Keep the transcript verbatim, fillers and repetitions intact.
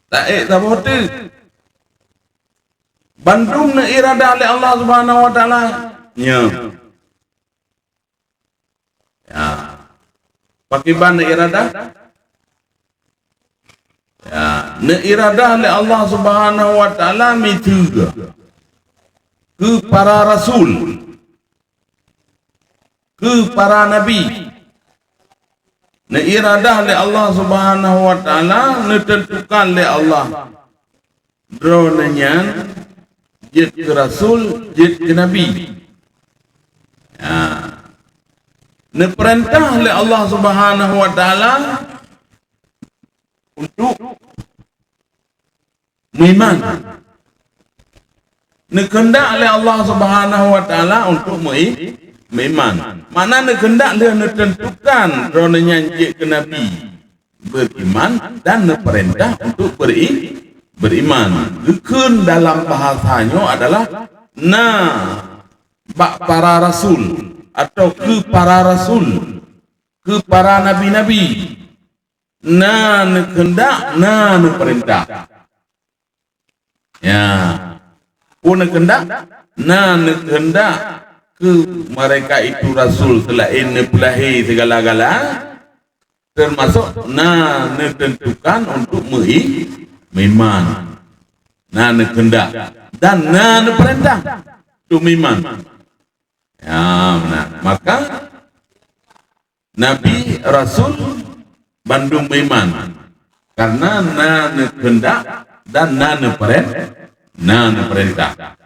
Taék saboh teuk. Bandum neuiradah lé Allah Subhanahu wa Taala. Nyo. Ya. Pakriban neuiradah? Ya, neuiradah lé Allah Subhanahu wa Taala miseue keu para rasul, keu para nabi. Neuiradah lé Allah Subhanahu wa Taala, neuteuntukan lé Allah droeneuh nyan jeuet keu rasul, jeuet keu nabi. Ya. Neupeurintah lé Allah Subhanahu wa Taala untuk meuiman. Neukeundak lé Allah Subhanahu wa Taala untuk meui-, meuiman. Makna neukeundak lheueh neuteuntukan droeneuh nyan jeuet keu nabi, beriman, dan neupeurintah untuk beri-, beriman. Geukheun dalam bahasa nyoe adalah na bak para rasul atau keu para rasul, keu para nabi-nabi. Na neukeundak, na neupeurintah. Ya. Peue neukeundak? Na neukeundak keu mereka itu rasul seulaén neupeulahé sigala-gala, teumasok na neuteuntukan untuk meui-, meuiman. Na neukeundak dan na neupeurintah untuk meuiman. Ya, meunan. Maka nabi, rasul bandum meuiman, karena na neukeundak dan na neupeuren-, na neupeurintah.